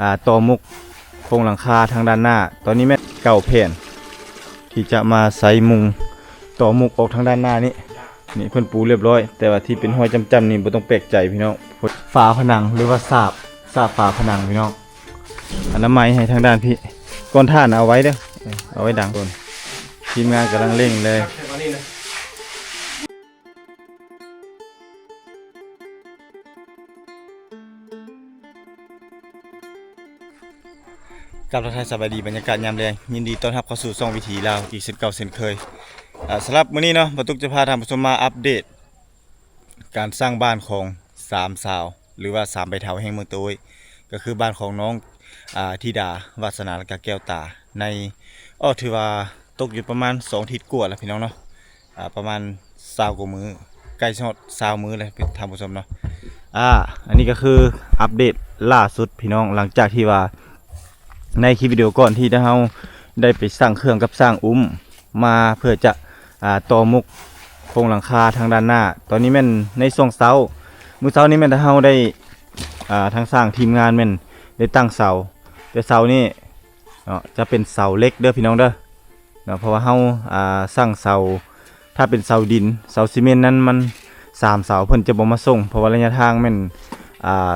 ອ່າ ຕໍ່ໝຸກໂຄງຫຼັງຄາທາງດ້ານໜ້າ. ຕອນນີ້ແມ່ນເກົ້າແຜ່ນທີ່ຈະມາໃສ່ມຸງຕໍ່ໝຸກອອກທາງດ້ານໜ້ານີ້. ນີ້ເພິ່ນປູຮຽບຮ້ອຍ, ແຕ່ວ່າທີ່ເປັນຮອຍຈ້ຳໆນີ້ບໍ່ຕ້ອງແປກໃຈພີ່ນ້ອງ. ຝາຜະໜັງ ຫຼືວ່າສາບ, ສາບຝາຜະໜັງພີ່ນ້ອງ. ອະນາໄມໃຫ້ທາງດ້ານພີ້. ກ່ອນຖ່ານເອົາໄວ້ເດີ, ເອົາໄວ້ດັງກ່ອນ. ທີມງານກຳລັງເລັ່ງເລີຍ. ກັບທັກທາຍສະບາຍດີ ບັນຍາກາດຍາມແລງ, ຍິນດີຕ້ອນຮັບເຂົ້າສູ່ຊ່ອງວິຖີລາວອີກເຊັ່ນເກົ່າເຊັ່ນເຄີຍ. ອ່າ ສຳລັບມື້ນີ້ເນາະ ບ່າວຕຸກຈະພາທ່ານຜູ້ຊົມມາອັບເດດການສ້າງບ້ານຂອງສາມສາວ ຫຼືວ່າສາມໃບເຖົ້າແຫ່ງເມືອງຕະໂອ້ຍ, ກໍຄືບ້ານຂອງນ້ອງ ອ່າ ທິດາ ວາດສະໜາ ແລະກະແກ້ວຕາ ໃນ ເອີ ຖືວ່າຕົກຢູ່ປະມານສອງທິດກວ່າແລ້ວພີ່ນ້ອງເນາະ. ອ່າ ປະມານຊາວກວ່າມື້ ໃກ້ຊິຮອດຊາວມື້ແລ້ວທ່ານຜູ້ຊົມເນາະ. ອ່າ ອັນນີ້ກໍຄືອັບເດດລ່າສຸດພີ່ນ້ອງ, ຫຼັງຈາກທີ່ວ່າໃນຄລິບວິດີໂອກ່ອນທີ່ເຮົາໄດ້ໄປສ້າງເຄື່ອງກັບຊ່າງອຸ້ມມາ ເພື່ອຈະ ອ່າ ຕໍ່ໝຸກໂຄງຫຼັງຄາທາງດ້ານໜ້າ. ຕອນນີ້ແມ່ນໃນຊ່ວງເຊົ້າ, ມື້ເຊົ້ານີ້ແມ່ນເຮົາໄດ້ ອ່າ ທາງຊ່າງທີມງານແມ່ນໄດ້ຕັ້ງເສົາ, ແຕ່ເສົານີ້ ເນາະ ຈະເປັນເສົາເຫຼັກເດີພີ່ນ້ອງເດີເນາະ. ເພາະວ່າເຮົາ ອ່າ ສັ່ງເສົາ, ຖ້າເປັນເສົາດິນ ເສົາຊີເມັນນັ້ນ ມັນສາມເສົາເພິ່ນຈະບໍ່ມາສົ່ງ, ເພາະວ່າໄລຍະທາງແມ່ນ ອ່າ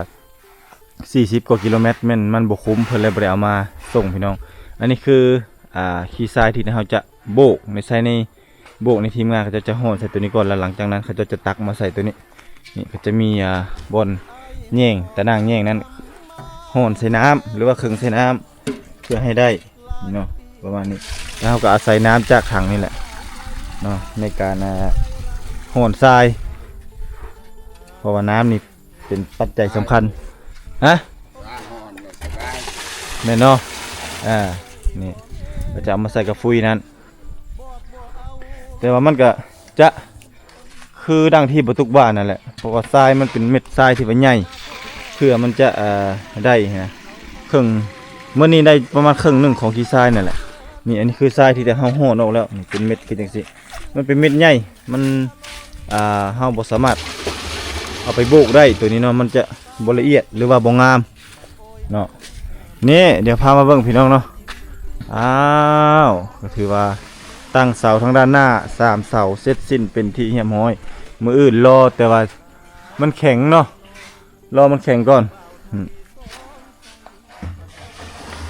ສີ່ສິບກວ່າກິໂລແມັດ ແມ່ນມັນບໍ່ຄຸ້ມ, ເພິ່ນເລີຍບໍ່ໄດ້ເອົາມາສົ່ງພີ່ນ້ອງ. ອັນນີ້ຄື ອ່າ ຂີ້ຊາຍທີ່ເຮົາຈະໂບກໃນ ໃສ່ໃນ ໂບກໃນທີມງານເຂົາເຈົ້າຈະຮ່ອນໃສ່ໂຕນີ້ກ່ອນ, ແລ້ວຫຼັງຈາກນັ້ນເຂົາເຈົ້າຈະຕັກມາໃສ່ໂຕນີ້. ນີ້ກໍຈະມີ ອ່າ ບ່ອນແຍງ, ຕາໜ່າງແຍງນັ້ນ ຮ່ອນໃສ່ນ້ຳ ຫຼືວ່າເຄິ່ງໃສ່ນ້ຳ ເພື່ອໃຫ້ໄດ້ນີ້ເນາະ ປະມານນີ້. ແລ້ວເຮົາກໍອາໄສນ້ຳຈາກຖັງນີ້ແຫຼະເນາະ ໃນການ ອ່າ ຮ່ອນຊາຍ, ເພາະວ່ານ້ຳນີ້ເປັນປັດໄຈສຳຄັນ. ຮະ? ແມ່ນເນາະ. ອ່າ ນີ້ ກໍຈະເອົາມາໃສ່ກັບຟຸຍນັ້ນ. ແຕ່ວ່າມັນກະຈະຄືດັ່ງທີ່ບ່າວຕຸກວ່ານັ້ນແຫຼະ, ເພາະວ່າຊາຍມັນເປັນເມັດຊາຍທີ່ວ່າໃຫຍ່, ເພື່ອມັນຈະ ເອີ ໄດ້ນະ ເຄິ່ງ, ມື້ນີ້ໄດ້ປະມານເຄິ່ງໜຶ່ງຂອງຂີ້ຊາຍນັ້ນແຫຼະ. ນີ້ ອັນນີ້ຄືຊາຍທີ່ເຮົາຮ່ອນອອກແລ້ວ, ນີ້ເປັນເມັດຄືຈັ່ງຊີ້, ມັນເປັນເມັດໃຫຍ່, ມັນ ອ່າ ເຮົາບໍ່ສາມາດເອົາໄປໂບກໄດ້ ໂຕນີ້ເນາະ, ມັນຈະບໍ່ລະອຽດ ຫຼືວ່າບໍ່ງາມ. ເນາະ. ນີ້ ດຽວພາມາເບິ່ງພີ່ນ້ອງເນາະ. ອ້າວ ກໍຖືວ່າຕັ້ງເສົາທາງດ້ານໜ້າສາມເສົາເສັດສິ້ນເປັນທີ່ຮຽບຮ້ອຍ. ມື້ອື່ນລໍ ແຕ່ວ່າມັນແຂງເນາະ, ລໍມັນແຂງກ່ອນ, ອືມ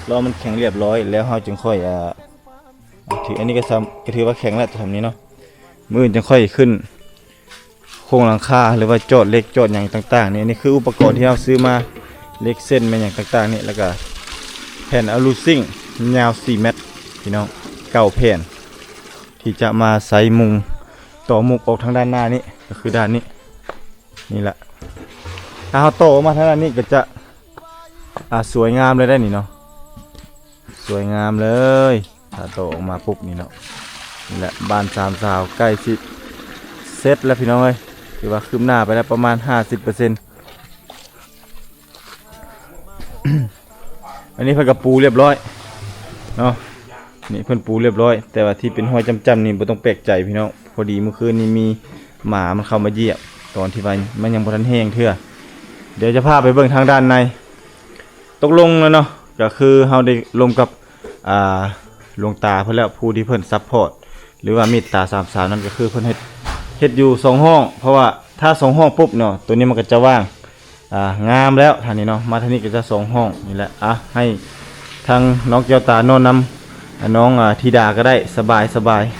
ລໍມັນແຂງຮຽບຮ້ອຍ ແລ້ວເຮົາຈຶ່ງຄ່ອຍ ອ່າ ຖື ອັນນີ້ກໍຊຳ ກໍຖືວ່າແຂງແລ້ວ ຊຳນີ້ເນາະ. ມື້ອື່ນຈຶ່ງຄ່ອຍຂຶ້ນໂຄງຫຼັງຄາ ຫຼືວ່າຈອດເຫຼັກຈອດຫຍັງຕ່າງໆນີ້. ອັນນີ້ຄືອຸປະກອນທີ່ເຮົາຊື້ມາ, ເຫຼັກເສັ້ນແມ່ນຫຍັງຕ່າງໆນີ້, ແລ້ວກໍແຜ່ນອາລູຊິງຍາວສີ່ແມັດ ພີ່ນ້ອງ, ເກົ້າແຜ່ນ ທີ່ຈະມາໃສ່ມຸງຕໍ່ໝຸກອອກທາງດ້ານໜ້ານີ້, ກໍຄືດ້ານນີ້ ນີ້ແຫຼະ. ຖ້າເຮົາຕໍ່ອອກມາທາງດ້ານນີ້ກໍຈະ ອ່າ ສວຍງາມເລີຍໄດ໋ນີ້ເນາະ, ສວຍງາມເລີຍ. ຖ້າຕໍ່ອອກມາປຸບນີ້ເນາະ, ນີ້ແຫຼະ ບ້ານສາມສາວໃກ້ຊິເສັດແລ້ວພີ່ນ້ອງເອີຍ, ຖືວ່າຄືບໜ້າໄປແລ້ວປະມານຫ້າສິບເປີເຊັນ. ອັນນີ້ເພິ່ນກໍປູຮຽບຮ້ອຍເນາະ, ນີ້ເພິ່ນປູຮຽບຮ້ອຍ, ແຕ່ວ່າທີ່ເປັນຮອຍຈ້ຳໆນີ້ບໍ່ຕ້ອງແປກໃຈພີ່ນ້ອງ. ພໍດີມື້ຄືນນີ້ມີໝາມັນເຂົ້າມາຢຽບ ຕອນທີ່ວ່າມັນຍັງບໍ່ທັນແຫ້ງເທື່ອ. ດຽວຈະພາໄປເບິ່ງທາງດ້ານໃນ. ຕົກລົງແລ້ວເນາະ, ກໍຄືເຮົາໄດ້ລົມກັບ ອ່າ ຫຼວງຕາເພິ່ນແລ້ວ, ຜູ້ທີ່ເພິ່ນຊັບພອດ ຫຼືວ່າເມດຕາສາມສາວນັ້ນ, ກໍຄືເພິ່ນເຮັດ ເຮັດຢູ່ສອງຫ້ອງ, ເພາະວ່າຖ້າສອງຫ້ອງປຸບເນາະ ໂຕນີ້ມັນກໍຈະວ່າງ ອ່າ ງາມແລ້ວ. ທາງນີ້ເນາະ ມາທາງນີ້ກໍຈະສອງຫ້ອງນີ້ແຫຼະ. ອ່າ ໃຫ້ທາງນ້ອງແກ້ວຕານອນນຳ ອ່າ ນ້ອງ ອ່າ ທິດາກໍໄດ້ ສະບາຍ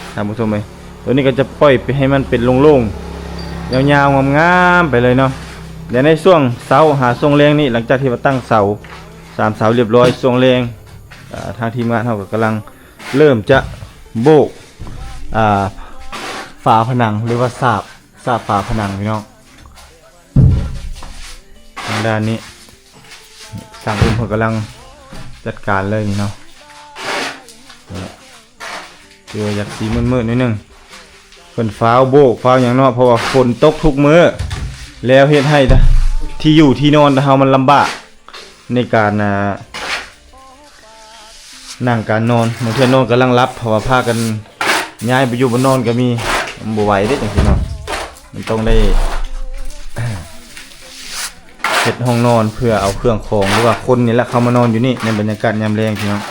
ໆ ທ່ານຜູ້ຊົມເອີຍ. ໂຕນີ້ກໍຈະປ່ອຍໄປໃຫ້ມັນເປັນໂລ່ງໆ ຍາວໆ ງາມໆ ໄປເລີຍເນາະ. ແລະ ໃນຊ່ວງເຊົ້າຫາຊ່ວງແລງນີ້ ຫຼັງຈາກທີ່ວ່າຕັ້ງເສົາສາມເສົາຮຽບຮ້ອຍ, ຊ່ວງແລງ ອ່າ ທາງທີມງານເຮົາກໍກຳລັງເລີ່ມຈະໂບກ ອ່າ ຝາຜະໜັງ ຫຼືວ່າສາບ ສາບຝາຜະໜັງ ພີ່ນ້ອງ. ທາງດ້ານນີ້ ຊ່າງອຸ້ມເພິ່ນກຳລັງຈັດການເລີຍນີ້ເນາະ. ຄືວ່າຢາກຊິມືດໆໜ້ອຍໜຶ່ງ, ເພິ່ນຟ້າວໂບກຟ້າວຫຍັງເນາະ, ເພາະວ່າຝົນຕົກທຸກມື້ ແລ້ວເຮັດໃຫ້ທີ່ຢູ່ທີ່ນອນເຮົາມັນລຳບາກໃນການ ອ່າ ນັ່ງການນອນ. ບາງເທື່ອນອນກຳລັງຫຼັບ ເພາະວ່າພາກັນຍ້າຍໄປຢູ່ບ່ອນນອນກໍມີ, ມັນບໍ່ໄຫວເດ້ຈັ່ງຊີ້ເນາະ, ມັນຕ້ອງໄດ້ ເຮັດຫ້ອງນອນເພື່ອເອົາເຄື່ອງຂອງ ຫຼືວ່າຄົນນີ້ແຫຼະເຂົ້າມານອນຢູ່ນີ້ ໃນບັນຍາກາດຍາມແລງພີ່ນ້ອງ.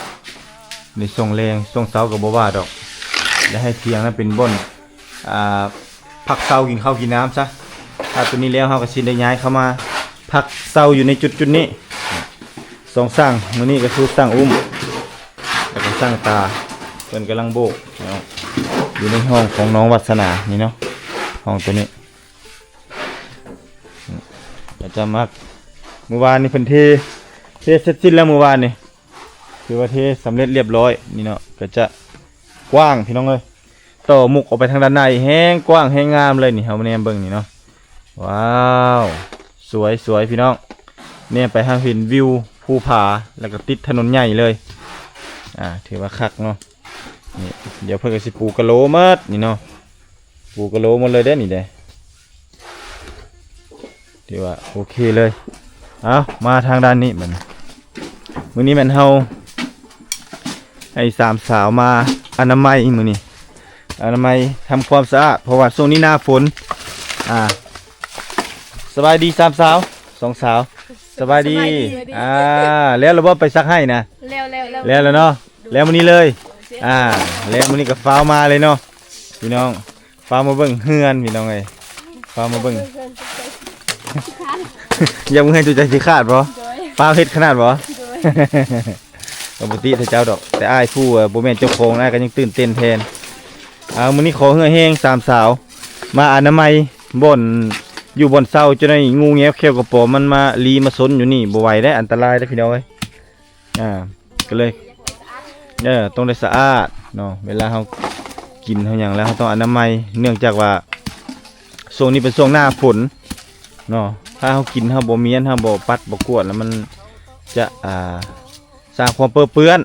ໃນຊ່ວງແລງ ຊ່ວງເຊົ້າກໍບໍ່ວ່າດອກ ແລະໃຫ້ທຽງນັ້ນເປັນບ່ອນ ອ່າ ພັກເຊົາ ກິນເຂົ້າກິນນ້ຳຊະ. ຖ້າຕົວນີ້ແລ້ວ ເຮົາກໍຊິໄດ້ຍ້າຍເຂົ້າມາພັກເຊົາຢູ່ໃນຈຸດໆນີ້. ສອງຊ່າງມື້ນີ້ກໍຄືຊ່າງອຸ້ມ ແລ້ວກໍຊ່າງຕາ ເພິ່ນກຳລັງໂບກເນາະ ຢູ່ໃນຫ້ອງຂອງນ້ອງວັດສະໜານີ້ເນາະ. ຫ້ອງຕົວນີ້ ອາຈານມັກ ມື້ວານນີ້ເພິ່ນເທ ເທເສັດສິ້ນແລ້ວມື້ວານນີ້ ຖືວ່າເທສຳເລັດລຽບຮ້ອຍນີ້ເນາະ. ກໍຈະກວ້າງພີ່ນ້ອງເອີຍ ຕໍ່ມຸກອອກໄປທາງດ້ານໃນ ແຮງກວ້າງແຮງງາມເລີຍນີ້. ເຮົາມາແນມເບິ່ງນີ້ເນາະ ວ້າວ ສວຍໆ ພີ່ນ້ອງ ແນມໄປຫາເຫັນວິວພູຜາ ແລ້ວກໍຕິດຖະໜົນໃຫຍ່ເລີຍ. ອ່າ ຖືວ່າຄັກເນາະ. ນີ້ ດຽວເພິ່ນກໍຊິປູກະໂຫຼໝົດນີ້ເນາະ ປູກະໂຫຼໝົດເລີຍເດ້ນີ້ເດ້. ຖືວ່າໂອເຄເລີຍ. ເອົາ ມາທາງດ້ານນີ້ບັດນີ້ ມື້ນີ້ແມ່ນເຮົາໃຫ້ສາມສາວມາອະນາໄມມື້ນີ້ ອະນາໄມທຳຄວາມສະອາດ ເພາະວ່າຊ່ວງນີ້ໜ້າຝົນ. ອ່າ ສະບາຍດີສາມສາວ ສອງສາວ ສະບາຍດີ. ສະບາຍດີ. ອ່າ ແລ້ວລະບໍ່ໄປສັກໄຮ່ນະ? ແລ້ວ ແລ້ວ ແລ້ວ ແລ້ວແລ້ວເນາະ ແລ້ວມື້ນີ້ເລີຍ. ອ່າ ແລ້ວມື້ນີ້ກໍຟ້າວມາເລີຍເນາະ ພີ່ນ້ອງ ຟ້າວມາເບິ່ງເຮືອນ ພີ່ນ້ອງເອີຍ ຟ້າວມາເບິ່ງ ຢາກເມືອຢູ່ໃຈຊິຂາດບໍ່? ໂດຍ ຟ້າວເຮັດຂະໜາດບໍ່? ໂດຍ ກໍບໍ່ຕິແຕ່ເຈົ້າດອກ ແຕ່ອ້າຍຜູ້ ເອີ ບໍ່ແມ່ນເຈົ້າຂອງ ອ້າຍກໍຍັງຕື່ນເຕັ້ນແທນ. ອ່າ ມື້ນີ້ຂໍເຫື່ອແຮງສາມສາວ ມາອະນາໄມບ່ອນຢູ່ບ່ອນເຊົາ ຈະໄດ້ງູແງວແຂ້ວກະປອມມັນມາລີມາຊົນຢູ່ນີ້ ບໍ່ໄຫວເດ້ ອັນຕະລາຍເດ້ ພີ່ນ້ອງເອີຍ. ອ່າ ກໍເລີຍ ເອີ ຕ້ອງໄດ້ສະອາດເນາະ ເວລາເຮົາກິນເຮົາຫຍັງແລ້ວ ເຮົາຕ້ອງອະນາໄມ ເນື່ອງຈາກວ່າຊ່ວງນີ້ເປັນຊ່ວງໜ້າຝົນເນາະ ຖ້າເຮົາກິນເຮົາບໍ່ມ້ຽນ ເຮົາບໍ່ປັດບໍ່ກວດ ແລ້ວມັນຈະ ອ່າ ສ້າງຄວາມເປິເປື້ອນ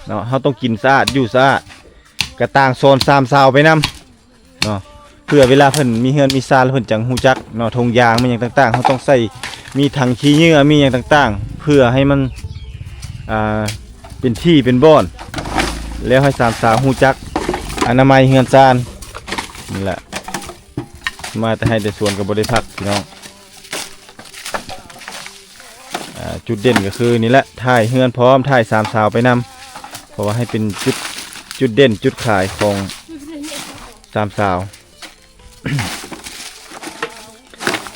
ເນາະ. ເຮົາຕ້ອງກິນສະອາດ ຢູ່ສະອາດ ກະຕ່າງສອນສາມສາວໄປນຳ ເນາະ ເພື່ອເວລາເພິ່ນມີເຮືອນມີຊານ ເພິ່ນຈັ່ງຮູ້ຈັກເນາະ ຖົງຢາງມີຫຍັງຕ່າງໆ ເຮົາຕ້ອງໃສ່ ມີຖັງຂີ້ເຫຍື້ອ ມີຫຍັງຕ່າງໆ ເພື່ອໃຫ້ມັນ ອ່າ ເປັນທີ່ເປັນບ່ອນ ແລ້ວໃຫ້ສາມສາວຮູ້ຈັກອະນາໄມເຮືອນຊານ. ນີ້ແຫຼະ ມາແຕ່ໄຮ່ແຕ່ສວນກໍບໍ່ໄດ້ພັກ ພີ່ນ້ອງ. ອ່າ ຈຸດເດັ່ນກໍຄືນີ້ແຫຼະ ຖ່າຍເຮືອນພ້ອມ ຖ່າຍສາມສາວໄປນຳ ເພາະວ່າໃຫ້ເປັນຈຸດ ຈຸດເດັ່ນຈຸດຂາຍຂອງສາມສາວ.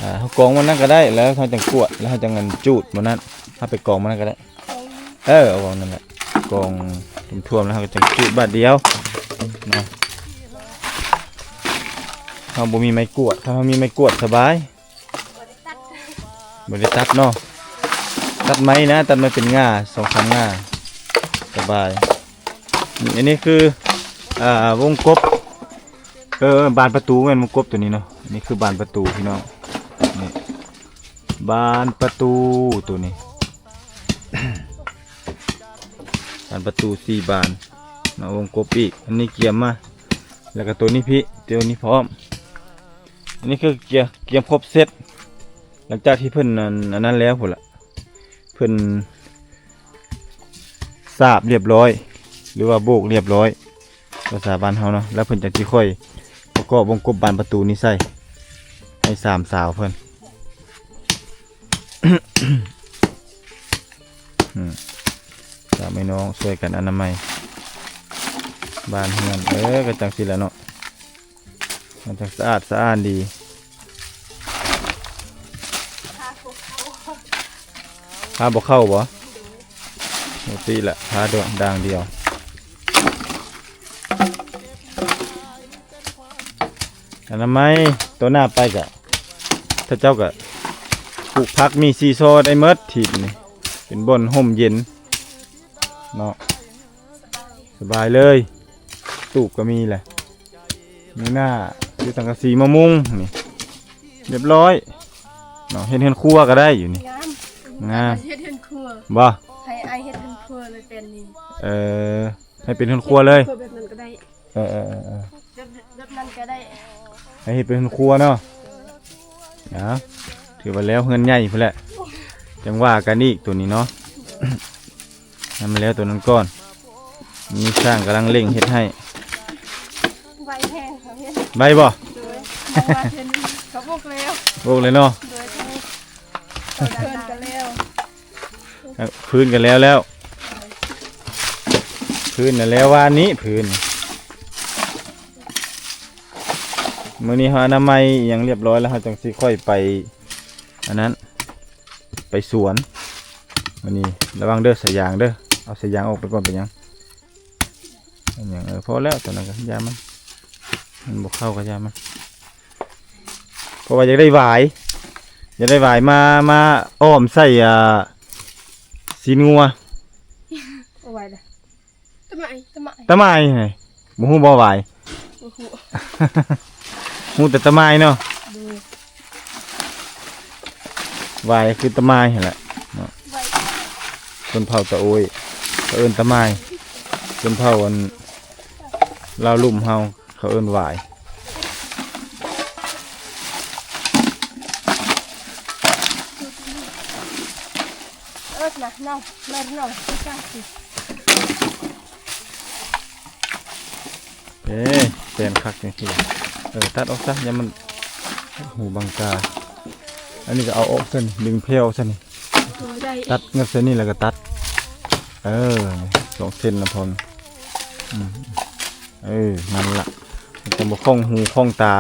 ອ່າ ເຮົາກອງມັນນັ້ນກໍໄດ້ ແລ້ວເຮົາຈັ່ງກວດ ແລ້ວເຮົາຈັ່ງອັນຈູດມັນນັ້ນ ເຮົາໄປກອງມັນນັ້ນກໍໄດ້. ເອີ ເອົາວາງນັ້ນແຫຼະ ກອງຖ້ວມໆ ແລ້ວເຮົາກໍຈັ່ງຈູດບາດດຽວເນາະ. ເຮົາບໍ່ມີໄມ້ກວດ ຖ້າເຮົາມີໄມ້ກວດສະບາຍ. ບໍ່ໄດ້ຕັດເນາະ ຕັດໄມ້ນະ ຕັດໄມ້ເປັນງ່າ ສອງສາມງ່າ ສະບາຍ. ນີ້ ອັນນີ້ຄື ອ່າ ວົງກົບ ເອີ ບານປະຕູແມ່ນວົງກົບຕົວນີ້ເນາະ. ອັນນີ້ຄືບານປະຕູ ພີ່ນ້ອງ ນີ້ ບານປະຕູຕົວນີ້ ບານປະຕູສີ່ບານເນາະ ວົງກົບອີກ. ອັນນີ້ກຽມມາ ແລ້ວກໍຕົວນີ້ພີ່ ຕົວນີ້ພ້ອມ. ອັນນີ້ຄືກຽມ ກຽມຄົບເສັດ ຫຼັງຈາກທີ່ເພິ່ນ ອັນ ອັນນັ້ນແລ້ວພຸ້ນລະ ເພິ່ນສາບລຽບຮ້ອຍ ຫຼືວ່າໂບກລຽບຮ້ອຍ ພາສາບ້ານເຮົາເນາະ ແລ້ວເພິ່ນຈັ່ງຊິຄ່ອຍປະກອບວົງກົບບານປະຕູນີ້ໃສ່ ໃຫ້ສາມສາວເພິ່ນ. ອືມ ສາມແມ່ນ້ອງຊ່ວຍກັນອະນາໄມບ້ານເຮືອນ ເອີ ກໍຈັ່ງຊີ້ແຫຼະເນາະ. ມັນຈັ່ງສະອາດສະອ້ານດີ. ພາບໍ່ເຂົ້າບໍ່? ໂອຕິລະ ພາດວງດ່າງດຽວ. ອະນາໄມ ຕໍ່ໜ້າໄປກະ ເຂົາເຈົ້າກະປູກຜັກມີຊີຊໍໄດ້ໝົດ ທີ່ນີ້ເປັນບ່ອນຮົ່ມເຢັນເນາະ. ສະບາຍເລີຍ ຕູບກໍມີແຫຼະ ມີໜ້າ ຢູ່ສັງກະສີມາມຸງນີ້ ລຽບຮ້ອຍເນາະ. ເຮັດເຮືອນຄົວກໍໄດ້ຢູ່ນີ້ ງາມ ງາມ ເຮັດເຮືອນຄົວ ບໍ່? ໃຫ້ອ້າຍເຮັດເຮືອນຄົວເລີຍແປນນີ້ ເອີ ໃຫ້ເປັນເຮືອນຄົວເລີຍ ເຮືອນຄົວແບບນັ້ນກໍໄດ້ ເອີ ເອີ ເອີ ເອີ ແບບ ແບບນັ້ນກໍໄດ້ ໃຫ້ເຮັດເປັນເຮືອນຄົວເນາະ. ເອົາ ຖືວ່າແລ້ວເຮືອນໃຫຍ່ພຸ້ນແຫຼະ ຈັ່ງວ່າກັນອີກໂຕນີ້ເນາະ. ໃຫ້ມັນແລ້ວໂຕນັ້ນກ່ອນ ມີຊ່າງກຳລັງເລັ່ງເຮັດໃຫ້. ໄວແຮງ ເຂົາເຮັດ ໄວບໍ່? ໂດຍ ເຂົາບອກແລ້ວ ບອກເລີຍເນາະ. ໂດຍ ເພິ່ນກໍແລ້ວ ເອີ ພື້ນກໍແລ້ວແລ້ວ ພື້ນນະແລ້ວວານນີ້ ພື້ນ ມື້ນີ້ເຮົາອະນາໄມອີ່ຫຍັງຮຽບຮ້ອຍແລ້ວ ເຮົາຈັ່ງຊິຄ່ອຍໄປ ອັນນັ້ນ ໄປສວນ. ມື້ນີ້ລະວັງເດີ ສາຍຢາງເດີ ເອົາສາຍຢາງອອກໄປກ່ອນ ເປັນຫຍັງ ເປັນຫຍັງ ເອີ ພໍແລ້ວ ຕອນນັ້ນກໍຢ່າມັນ ມັນບໍ່ເຂົ້າກໍຢ່າມັນ ເພາະວ່າຢາກໄດ້ຫວາຍ ຢາກໄດ້ຫວາຍມາ ມາອ້ອມໃສ່ ອ່າ ຊີ້ນງົວ ເອົາໄວ້ເດີ ຕະໄໝ ຕະໄໝ ຕະໄໝ ບໍ່ຮູ້ບໍ່ຫວາຍ ບໍ່ຮູ້ ຮູ້ແຕ່ຕະໄໝເນາະ ໂດຍ ຫວາຍຄືຕະໄໝຫັ້ນແຫຼະເນາະ ຫວາຍ ຊົນເຜົ່າຕະໂອ້ຍ ເຂົາເອີ້ນຕະໄໝ ຊົນເຜົ່າອັນລາວລຸ່ມເຮົາ ເຂົາເອີ້ນຫວາຍ ເອີ້ນນະ ນ້ອງ ເລີຍນ້ອງ ເອີ ແປນຄັກຈັ່ງຊີ້ ເອີ ຕັດອອກຊະ ຢ່າມັນຫູບັງຕາ ອັນນີ້ກໍເອົາອອກຊະ ດຶງແຜ່ວຊະນີ້ ຕັດງັດໃສ່ນີ້ແລ້ວກໍຕັດ ເອີ ສອງເສັ້ນນະພອນ ອືມ ເອີ ນັ້ນລະ ມັນຈະບໍ່ຂ້ອງຫູຂ້ອງຕາ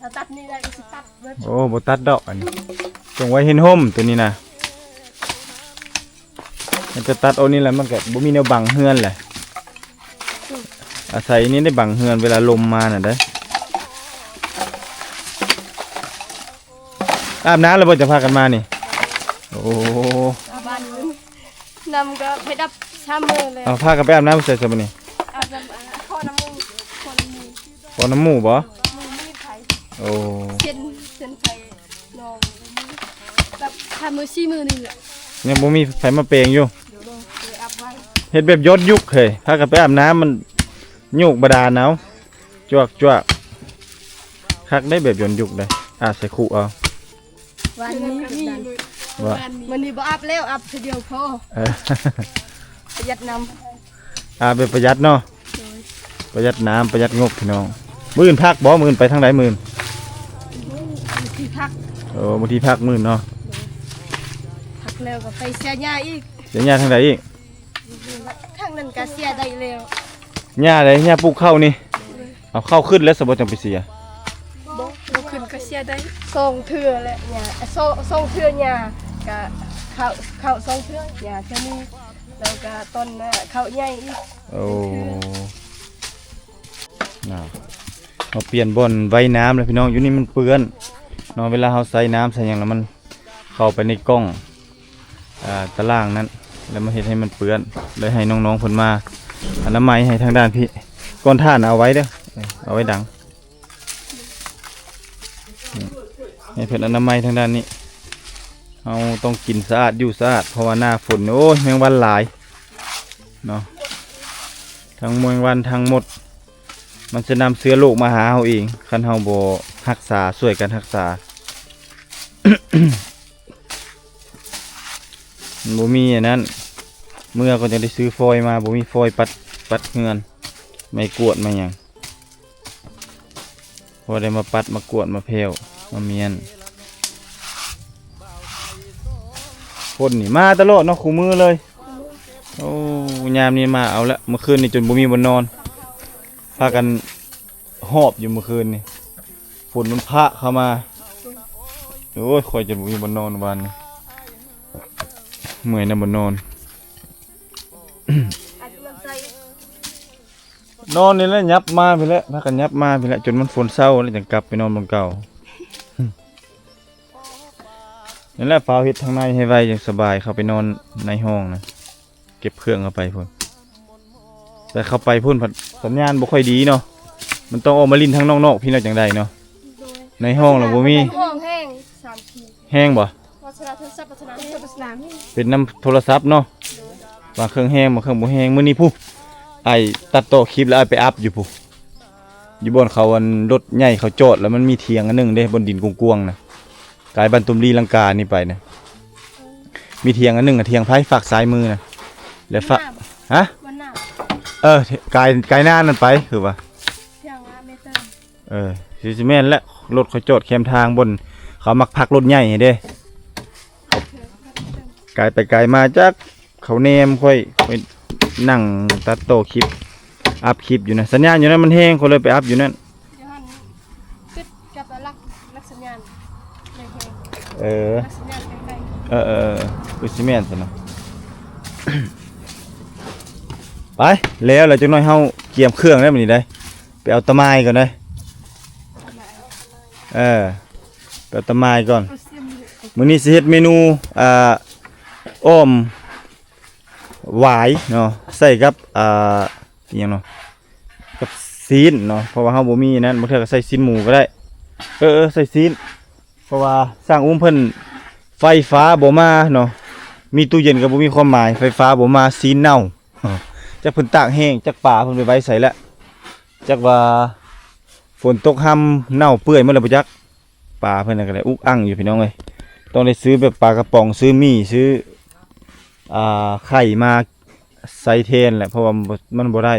ຖ້າຕັດນີ້ໄດ້ກໍຊິຕັດເບິດ ໂອ້ ບໍ່ຕັດດອກ ອັນນີ້ຈົ່ງໄວ້ເຫັນຮົ່ມ ໂຕນີ້ນະ ມັນຈະຕັດເອົານີ້ແຫຼະ ມັນກໍບໍ່ມີແນວບັງເຮືອນແຫຼະ ອາໄສນີ້ໄດ້ບັງເຮືອນເວລາລົມມານະເດ້. ອາບນ້ຳແລ້ວບໍ່ ຈັ່ງພາກັນມານີ້? ໂອ້ ອາບນ້ຳກໍໄປດັບສາມມື້ແລ້ວ. ເອົາ ພາກັນໄປອາບນ້ຳໃສຊະບັດນີ້? ອາບນ້ຳ ອ່າ ຂໍນ້ຳໝູ່ ຂໍນ້ຳໝູ່ ຂໍນ້ຳໝູ່ບໍ່? ໝູ່ມີໃຜ? ໂອ້ ເຊັ່ນ ເຊັ່ນໃຜ ນ້ອງ ແບບ ສາມມື້ສີ່ມື້ນີ້ແຫຼະ ຍັງບໍ່ມີໃຜມາແປງຢູ່. ໂດຍ ໂດຍ ເຮັດແບບຍ້ອນຍຸກເຮີ້ຍ ພາກັນໄປອາບນ້ຳ ມັນໂຍກບາດານເອົາ ຈວກໆ ຄັກໄດ໋ ແບບຍ້ອນຍຸກໄດ໋ ອາບໃສ່ຄຸເອົາ. ວານນີ້ ວ່າ ມື້ນີ້ບໍ່ອາບແລ້ວ ອາບເທື່ອດຽວພໍ. ເອີ ປະຢັດນ້ຳ ອາບແບບປະຢັດເນາະ. ໂດຍ ປະຢັດນ້ຳ ປະຢັດງົບ ພີ່ນ້ອງ. ມື້ອື່ນພັກບໍ່? ມື້ອື່ນໄປທາງໃດມື້ອື່ນ? ມື້ທີ່ພັກ. ໂອ້ ມື້ທີ່ພັກມື້ອື່ນເນາະ. ໂດຍ ພັກແລ້ວກໍໄປເສຍຫຍ້າອີກ. ເສຍຫຍ້າທາງໃດອີກ? ທາງນັ້ນກໍເສຍໄດ້ແລ້ວ. ຫຍ້າໃດ? ຫຍ້າປູກເຂົ້ານີ້. ໂດຍ ເອົາເຂົ້າຂຶ້ນແລ້ວສະບໍ່ຈັ່ງໄປເສຍ? ບໍ່ ບໍ່ຂຶ້ນກໍເສຍໄດ້. ສອງເທື່ອແຫຼະຫຍ້າ ສອງ ສອງເທື່ອຫຍ້າ ກະເຂົ້າ ເຂົ້າສອງເທື່ອ ຫຍ້າເທື່ອໜຶ່ງ ແລ້ວກະຕອນເຂົ້າໃຫຍ່ອີກ. ໂອ້ ໜາວ ເຮົາປ່ຽນບ່ອນໄວ້ນ້ຳແລ້ວພີ່ນ້ອງ ຢູ່ນີ້ມັນເປື້ອນເນາະ ເວລາເຮົາໃສ່ນ້ຳໃສ່ຫຍັງແລ້ວມັນເຂົ້າໄປໃນກ້ອງ ອ່າ ຕາລ່າງນັ້ນ ແລ້ວມາເຮັດໃຫ້ມັນເປື້ອນ ເລີຍໃຫ້ນ້ອງໆເພິ່ນມາອະນາໄມໃຫ້ທາງດ້ານພີ້ ກ່ອນຖ່ານເອົາໄວ້ເດີ ເອົາໄວ້ດັງ ໃຫ້ເພິ່ນອະນາໄມທາງດ້ານນີ້. ເຮົາຕ້ອງກິນສະອາດຢູ່ສະອາດ ເພາະວ່າໜ້າຝົນ ໂອ້ຍ ແມງວັນຫຼາຍເນາະ ທັງແມງວັນທັງມົດ ມັນຈະນຳເຊື້ອໂລກມາຫາເຮົາເອງ ຄັນເຮົາບໍ່ຮັກສາ ຊ່ວຍກັນຮັກສາ. ມັນບໍ່ມີອັນນັ້ນ ເມື່ອກ່ອນຈັ່ງໄດ້ຊື້ຟອຍມາ ບໍ່ມີຟອຍປັດ ປັດເຮືອນ ໄມ້ກວດໄມ້ຫຍັງ ພໍໄດ້ມາປັດ ມາກວດ ມາແພ້ວ ມາມ້ຽນ. ຝົນນີ້ມາຕະຫຼອດເນາະ ຄູ່ມື້ເລີຍ. ໂອ້ ຍາມນີ້ມາເອົາລະ ເມື່ອຄືນນີ້ຈົນບໍ່ມີບ່ອນນອນ ພາກັນຫອບຢູ່ເມື່ອຄືນນີ້ ຝົນມັນພະເຂົ້າມາ. ໂອ້ຍ ຂ້ອຍຈົນບໍ່ມີບ່ອນນອນວານນີ້ ເມື່ອຍນຳບ່ອນນອນ. ນອນນີ້ແຫຼະ ຫຍັບມາພີ້ແຫຼະ ພາກັນຫຍັບມາພີ້ແຫຼະ ຈົນມັນຝົນເຊົາແລ້ວຈັ່ງກັບໄປນອນບ່ອນເກົ່າ. ນັ້ນແຫຼະ ຟ້າວເຮັດທາງໃນໃຫ້ໄວ ຈັ່ງສະບາຍ ເຂົ້າໄປນອນໃນຫ້ອງນະ ເກັບເຄື່ອງເຂົ້າໄປພຸ້ນ. ແຕ່ເຂົ້າໄປພຸ້ນພັດສັນຍານບໍ່ຄ່ອຍດີເນາະ ມັນຕ້ອງອອກມາຫຼິ້ນທາງນອກໆ ພີ້ເນາະ ຈັ່ງໄດ້ເນາະ. ໂດຍ ໃນຫ້ອງລະບໍ່ມີ ຫ້ອງແຮງ ສາມ ແຮງບໍ່? ວັດສະນາ ໂທລະສັບ ວັດສະນາ ເປັນນຳໂທລະສັບເນາະ. ບາງເຄື່ອງແຮງ ບາງເຄື່ອງບໍ່ແຮງ. ມື້ນີ້ພຸ້ນ ອ້າຍຕັດຕໍ່ຄລິບແລ້ວ ອ້າຍໄປອັບຢູ່ພຸ້ນ ຢູ່ບ່ອນເຂົາ ອັນ ລົດໃຫຍ່ເຂົາຈອດ ແລ້ວມັນມີຖຽງອັນໜຶ່ງເດ້ ບ່ອນດິນກວ້າງໆນະ ກາຍບ້ານຕຸມລີລັງການີ້ໄປນະ ມີຖຽງອັນໜຶ່ງ ຖຽງໄຜຟາກຊ້າຍມືນະ ແລະ ຟາກ ຮະ? ເອີ ກາຍ ກາຍໜ້ານັ້ນໄປ ຄືວ່າ ເອີ ຊິແມ່ນແຫຼະ ລົດເຂົາຈອດແຄມທາງ ບ່ອນ ເຂົາມັກພັກລົດໃຫຍ່ເດ້. ກາຍໄປກາຍມາຈັກເຂົາແນມຂ້ອຍ ຂ້ອຍນັ່ງຕັດຕໍ່ຄລິບ ອັບຄລິບຢູ່ນະ. ສັນຍານຢູ່ນັ້ນມັນແຮງ ຂ້ອຍເລີຍໄປອັບຢູ່ນັ້ນ. ຢູ່ຫັ້ນຕິດກັບຫຼັກ ຫຼັກສັນຍານແຮງໆ. ເອີ ຫຼັກສັນຍານໃກ້ໆ. ເອີໆໆ ຄືຊິແມ່ນຊັ້ນນະ. ໄປ ແລ້ວລະ ຈັກໜ້ອຍເຮົາກຽມເຄື່ອງແລ້ວມື້ນີ້ໄດ໋. ໄປເອົາຕາໝ່າຍກ່ອນເດີ. ເອີ ໄປເອົາຕາໝ່າຍກ່ອນ. ມື້ນີ້ຊິເຮັດເມນູ ອ່າ ອ້ອມຫວາຍເນາະ ໃສ່ກັບ ອ່າ ອີຫຍັງເນາະ ກັບຊີ້ນເນາະ ເພາະວ່າເຮົາບໍ່ມີນັ້ນ ບາງເທື່ອກໍໃສ່ຊີ້ນໝູກໍໄດ້. ເອີໆ ໃສ່ຊີ້ນ ເພາະວ່າຊ່າງອຸ້ມເພິ່ນໄຟຟ້າບໍ່ມາເນາະ ມີຕູ້ເຢັນກໍບໍ່ມີຄວາມໝາຍ ໄຟຟ້າບໍ່ມາ ຊີ້ນເນົ່າ. ຈັກເພິ່ນຕາກແຫ້ງ ຈັກປາເພິ່ນໄປໄວ້ໃສແລ້ວ ຈັກວ່າຝົນຕົກຮ່ຳເນົ່າເປື່ອຍໝົດແລ້ວບໍ່ຈັກ. ປາເພິ່ນກໍໄດ້ອຸກອັ່ງຢູ່ພີ່ນ້ອງເອີຍ ຕ້ອງໄດ້ຊື້ແບບປາກະປ໋ອງ ຊື້ໝີ່ ຊື້ ອ່າ ໄຂ່ມາໃສ່ແທນແຫຼະ ເພາະວ່າມັນບໍ່ ມັນບໍ່ໄດ້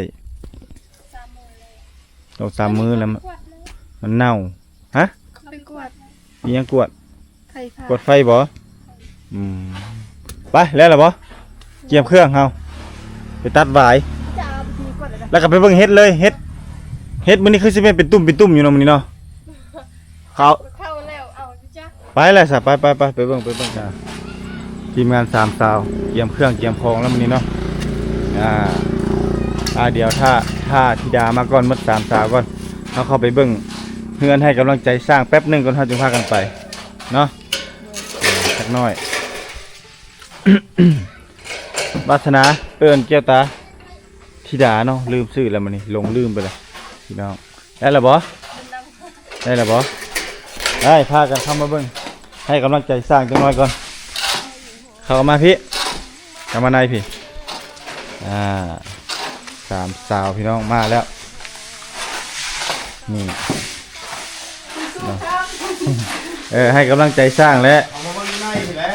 ສອງສາມມື້ແລ້ວ ມັນເນົ່າ. ຮະ ເຂົາໄປກວດ ອີຫຍັງກວດ? ໄຟຟ້າ ກວດໄຟບໍ່? ອືມ ໄປແລ້ວລະບໍ່? ກຽມເຄື່ອງເຮົາໄປຕັດຫວາຍ ຈະເອົາໄປກວດແລ້ວນະ ແລ້ວກໍໄປເບິ່ງເຫັດເລີຍ. ເຫັດ ເຫັດມື້ນີ້ຄືຊິແມ່ນເປັນຕຸ່ມເປັນຕຸ່ມຢູ່ເນາະ ມື້ນີ້ເນາະ. ເຂົາ ເຂົາແລ້ວເອົາຢູ່ຈ້ະ ໄປແລ້ວຊະ ໄປ ໄປ ໄປ ໄປເບິ່ງ ໄປເບິ່ງ. ອ່າ ທີມງານສາມສາວກຽມເຄື່ອງກຽມຂອງແລ້ວມື້ນີ້ເນາະ. ອ່າ ອ່າ ດຽວຖ້າ ຖ້າທິດາມາກ່ອນ ໝົດສາມສາວກ່ອນ ເຮົາເຂົ້າໄປເບິ່ງເຮືອນ ໃຫ້ກຳລັງໃຈຊ່າງແປັບໜຶ່ງກ່ອນ ເຮົາຈຶ່ງພາກັນໄປເນາະ. ເອີ ຈັກໜ້ອຍ ວາສະໜາ ເອີ້ນແກ້ວຕາ ທິດາເນາະ ລືມຊື່ແລ້ວມື້ນີ້ ຫຼົງລືມໄປແລ້ວພີ່ນ້ອງ. ໄດ້ແລ້ວບໍ່? ໄດ້ແລ້ວບໍ່? ໄດ້ ພາກັນເຂົ້າມາເບິ່ງ ໃຫ້ກຳລັງໃຈຊ່າງຈັກໜ້ອຍກ່ອນ. ເຂົ້າມາພີ້ ເຂົ້າມາໃນພີ້. ອ່າ ສາມສາວພີ່ນ້ອງມາແລ້ວ ນີ້ເນາະ. ເອີ ໃຫ້ກຳລັງໃຈຊ່າງແຫຼະ ເອົາມາເບິ່ງຢູ່ໃນນີ້ແຫຼະ.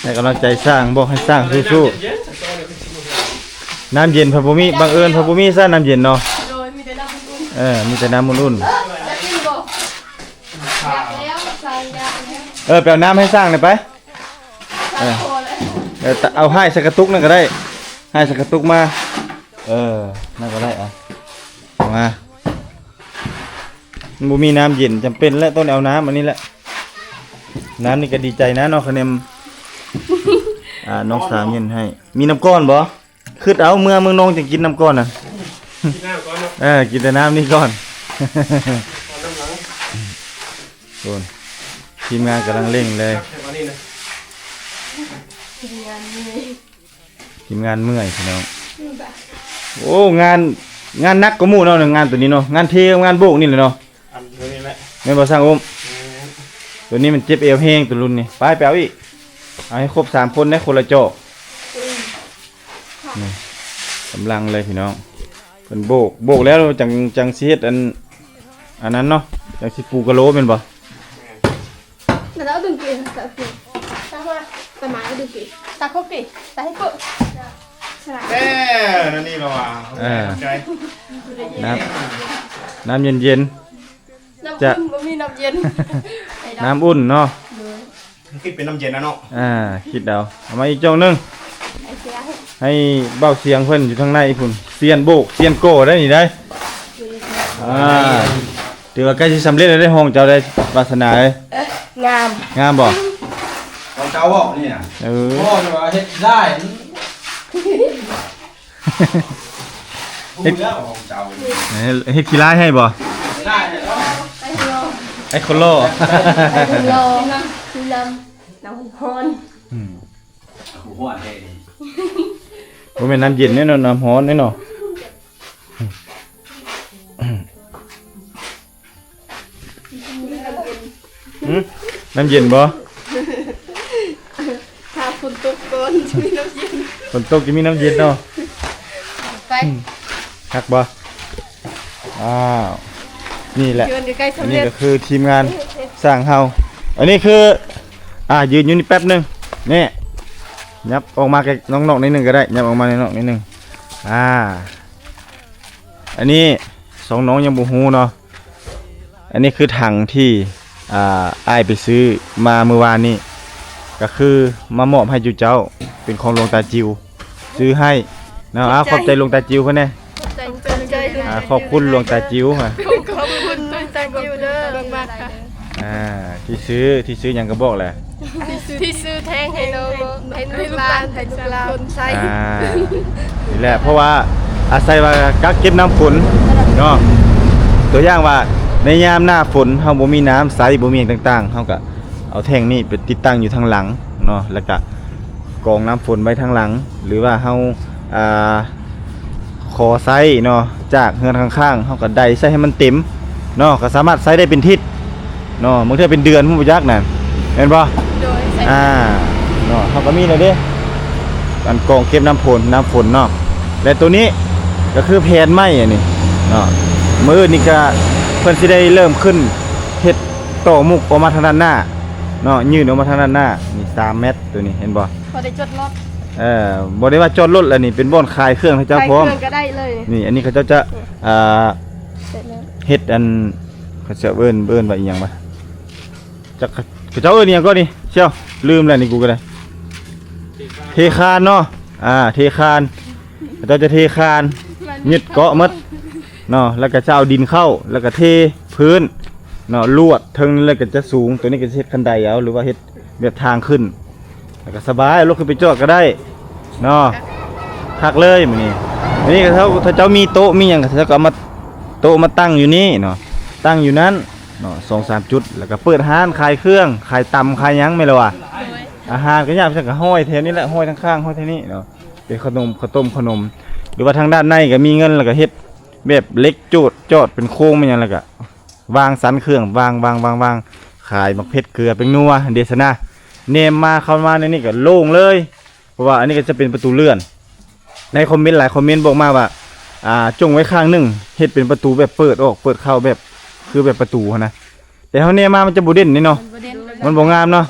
ເອີ ໃຫ້ກຳລັງໃຈຊ່າງ ບອກໃຫ້ຊ່າງສູ້ໆ. ນ້ຳເຢັນພັດບໍ່ມີ ບັງເອີນພັດບໍ່ມີຊະ ນ້ຳເຢັນເນາະ. ໂດຍ ມີແຕ່ນ້ຳອຸ່ນໆ. ເອີ ມີແຕ່ນ້ຳອຸ່ນໆ. ເອີ ຢາກກິນບໍ່? ຢາກແລ້ວ ຊ່າງຢາກແລ້ວ. ເອີ ໄປເອົານ້ຳໃຫ້ຊ່າງໜ່ອຍໄປ. ເອີ ເອີ ເອົາໃຫ້ໃສ່ກະຕຸກນັ້ນກໍໄດ້ ໃຫ້ໃສ່ກະຕຸກມາ. ເອີ ນັ້ນກໍໄດ້ອະ ເອົາມາ. ມັນບໍ່ມີນ້ຳເຢັນ ຈຳເປັນແຫຼະ ຕ້ອງໄດ້ເອົານ້ຳອັນນີ້ແຫຼະ. ນ້ຳນີ້ກໍດີໃຈນະເນາະ ຄະແນນ ອ່າ ນ້ອງສາວເຢັນໃຫ້. ມີນ້ຳກ້ອນບໍ່? ຄຶດເອົາ ເມື່ອເມືອງນອງຈັ່ງກິນນ້ຳກ້ອນນະ. ກິນນ້ຳກ່ອນເນາະ. ເອີ ກິນແຕ່ນ້ຳນີ້ກ່ອນ. ເອົານ້ຳຫຼັງ. ໂອ້ ທີມງານກຳລັງເລັ່ງເລີຍ. ທີມງານເມື່ອຍ ທີມງານເມື່ອຍພີ່ນ້ອງ. ໂອ້ ງານ ງານໜັກກວ່າໝູ່ເນາະ ງານໂຕນີ້ເນາະ ງານເທກັບງານໂບກນີ້ແຫຼະເນາະ. ອັນນີ້ແຫຼະ ແມ່ນບໍ່ຊ່າງອຸ້ມ? ແມ່ນ. ໂຕນີ້ມັນເຈັບແອວແຮງ ໂຕລຸ້ນນີ້. ໄປ ໄປເອົາອີກ ເອົາໃຫ້ຄົບສາມຄົນໄດ້ ຄົນລະຈອກ. ອືມ ນີ້ ກຳລັງເລີຍພີ່ນ້ອງ. ເພິ່ນໂບກ ໂບກແລ້ວຈັ່ງ ຈັ່ງຊິເຮັດອັນ ອັນນັ້ນເນາະ ຈັ່ງຊິປູກະໂລແມ່ນບໍ່? ແມ່ນ. ແລ້ວເອົາດຶງກີ ຕາມາ ຕາມາດຶງກີ ຕາຄົກກີ ຕາໃຫ້ໂປະ ເອີ ນັ້ນນີ້ລະວ່າ. ເອີ ຂອບໃຈ. ນ້ຳ ນ້ຳເຢັນໆ. ນ້ຳ ຈະ ອຸ່ນ ບໍ່ມີນ້ຳເຢັນ. ນ້ຳອຸ່ນເນາະ. ໂດຍ ຄິດເປັນນ້ຳເຢັນນະເນາະ. ອ່າ ຄິດເອົາ ເອົາມາອີກຈອງໜຶ່ງ ໃຫ້ເບົາສຽງເພິ່ນຢູ່ທາງໃນພຸ້ນ. ຊຽນໂບກ ຊຽນກໍ່ໄດ໋ນີ້ໄດ໋. ອ່າ ຖືວ່າໃກ້ຊິສຳເລັດແລ້ວເດ້ ຫ້ອງເຈົ້າໄດ້ ວາສະໜາເອີຍ. ງາມ ງາມບໍ່? ຂອງເຈົ້າບໍ່ນີ້ນະ? ເອີ ບໍ່ ແຕ່ວ່າເຮັດໄດ້. ເຮັດ ເຮັດຂີ້ລາຍໃຫ້ບໍ່? ໄອ້ໂຄໂລ ໄອ້ໂຄໂລ ນ້ຳ ນ້ຳ ນ້ຳຮ້ອນ. ອືມ ຮ້ອນແທ້ນີ້ ບໍ່ແມ່ນນ້ຳເຢັນເດ້ເນາະ ນ້ຳຮ້ອນເດ້ເນາະ. ຫືມ ນ້ຳເຢັນບໍ່? ຖ້າຝົນຕົກກ່ອນ ຈະມີນ້ຳເຢັນ ຝົນຕົກຈະມີນ້ຳເຢັນເນາະ. ໄປ ຫືມ ຄັກບໍ່? ອ້າວ ນີ້ແຫຼະ ນີ້ກໍຄືທີມງານຊ່າງເຮົາ. ອັນນີ້ຄື ອ່າ ຢືນຢູ່ນີ້ແປັບໜຶ່ງ ນີ້ ຫຍັບອອກມາໃກ້ນອກໆ ໜ້ອຍໜຶ່ງກໍໄດ້ ຫຍັບອອກມານອກໜ້ອຍໜຶ່ງ. ອ່າ ອັນນີ້ສອງນ້ອງຍັງບໍ່ຮູ້ເນາະ. ອັນນີ້ຄືຖັງທີ່ ອ່າ ອ້າຍໄປຊື້ມາມື້ວານນີ້ ກໍຄືມາມອບໃຫ້ຈຸເຈົ້າ ເປັນຂອງຫຼວງຕາຈິວ ຊື້ໃຫ້ເນາະ. ອ່າ ຂອບໃຈ ຂອບໃຈຫຼວງຕາຈິວເພິ່ນແດ່. ຂອບໃຈ ຂອບໃຈ ອ່າ ຂອບຄຸນຫຼວງຕາຈິວ ຂອບຄຸນຫຼວງຕາຈິວເດີ ມາກໆ ອ່າ ທີ່ຊື້ ທີ່ຊື້ຫຍັງກໍບອກແຫຼະ ທີ່ຊື້ແທ່ງໃຫ້ນ້ອງ ໃຫ້ລູກຫຼານ ໃຫ້ລູກຫຼານໃຊ້ ອ່າ ນີ້ແຫຼະ ເພາະວ່າອາໄສວ່າກັກເກັບນ້ຳຝົນເນາະ ຕົວຢ່າງວ່າໃນຍາມໜ້າຝົນເຮົາບໍ່ມີນ້ຳໃຊ້ ບໍ່ມີຫຍັງຕ່າງໆ ເຮົາກໍເອົາແທ່ງນີ້ໄປຕິດຕັ້ງຢູ່ທາງຫຼັງເນາະ ແລ້ວກໍກອງນ້ຳຝົນໄວ້ທາງຫຼັງ ຫຼືວ່າເຮົາ ອ່າ ຂໍໃຊ້ເນາະ ຈາກເຮືອນຂ້າງໆ ເຮົາກໍໄດ້ໃສ່ໃຫ້ມັນເຕັມເນາະ ກໍສາມາດໃຊ້ໄດ້ເປັນທິດເນາະ ບາງເທື່ອເປັນເດືອນພຸ້ນບໍ່ຈັກນະ ແມ່ນບໍ່? ໂດຍ ໃຊ້ ອ່າ ເນາະ ເຮົາກໍມີແລ້ວເດ້ ອັນກອງເກັບນ້ຳຝົນ ນ້ຳຝົນເນາະ ແລະ ໂຕນີ້ກໍຄືແຜ່ນໄມ້ອັນນີ້ເນາະ ມື້ອື່ນນີ້ກໍເພິ່ນຊິໄດ້ເລີ່ມຂຶ້ນເຮັດຕໍ່ມຸກອອກມາທາງດ້ານໜ້າເນາະ ຍື່ນອອກມາທາງດ້ານໜ້າ ນີ້ສາມແມັດ ໂຕນີ້ເຫັນບໍ່? ພໍໄດ້ຈອດລົດ ເອີ ບໍ່ໄດ້ວ່າຈອດລົດແລ້ວນີ້ ເປັນບ່ອນຂາຍເຄື່ອງເຂົາເຈົ້າພ້ອມ ຂາຍເຄື່ອງກໍໄດ້ເລີຍ ນີ້ ອັນນີ້ເຂົາເຈົ້າຈະ ເອີ ອ່າ ເຮັດອັນ ເຂົາເຈົ້າເອີ້ນ ເອີ້ນວ່າອີ່ຫຍັງວະ ຈັກເຂົາເຈົ້າເອີ້ນອີ່ຫຍັງກໍນີ້ ເຊຍ ລືມແລ້ວນີ້ ກູກໍໄດ້ ເທຄານເນາະ ອ່າ ເທຄານ ເຂົາເຈົ້າຈະເທຄານ ຍຶດເກາະໝົດເນາະ ແລ້ວກໍຈະເອົາດິນເຂົ້າ ແລ້ວກໍເທພື້ນເນາະ ລວດເທິງນີ້ ແລ້ວກໍຈະສູງ ໂຕນີ້ກໍຈະເຮັດຄັນໄດເອົາ ຫຼືວ່າເຮັດ ແບບທາງຂຶ້ນ ແລ້ວກໍສະບາຍ ເອົາລົດຂຶ້ນໄປຈອດກໍໄດ້ເນາະ ຄັກເລີຍມື້ນີ້. ອັນນີ້ກໍເຂົາ ເຂົາເຈົ້າມີໂຕະມີຫຍັງ ເຂົາເຈົ້າກໍເອົາມາ ໂຕະມາຕັ້ງຢູ່ນີ້ເນາະ ຕັ້ງຢູ່ນັ້ນເນາະ ສອງສາມຈຸດ ແລ້ວກໍເປີດຮ້ານຂາຍເຄື່ອງ ຂາຍຕຳຂາຍຫຍັງແມ່ນແລ້ວວ່າ ອາຫານກໍຍາກ ເຂົາເຈົ້າກໍຮ້ອຍແຖວນີ້ແຫຼະ ຮ້ອຍທາງຂ້າງ ຮ້ອຍແຖວນີ້ເນາະ ເປັນຂະໜົມ ເຂົ້າຕົ້ມຂະໜົມ ຫຼືວ່າທາງດ້ານໃນກໍມີເງິນ ແລ້ວກໍເຮັດແບບເຫຼັກໂຈດ ຈອດເປັນໂຄງເປັນຫຍັງ ແລ້ວກໍ ວາງສັນເຄື່ອງ ວາງ ວາງ ວາງ ວາງ ຂາຍໝາກເຜັດ ເກືອ ແປ້ງນົວ ເດຊະນາ ແນມມາ ເຂົ້າມາໃນນີ້ກໍໂລ່ງເລີຍ ເພາະວ່າອັນນີ້ກໍຈະເປັນປະຕູເລື່ອນ. ໃນຄອມເມັນຫຼາຍຄອມເມັນບອກມາວ່າ ອ່າ ຈົ່ງໄວ້ຂ້າງໜຶ່ງ ເຮັດເປັນປະຕູແບບເປີດອອກເປີດເຂົ້າ ແບບ ຄືແບບປະຕູຫັ້ນນະ ແຕ່ເຮົາແນມມາມັນຈະບໍ່ເດັ່ນເດ້ເນາະ ມັນບໍ່ເດັ່ນ ມັນບໍ່ງາມເນາະ.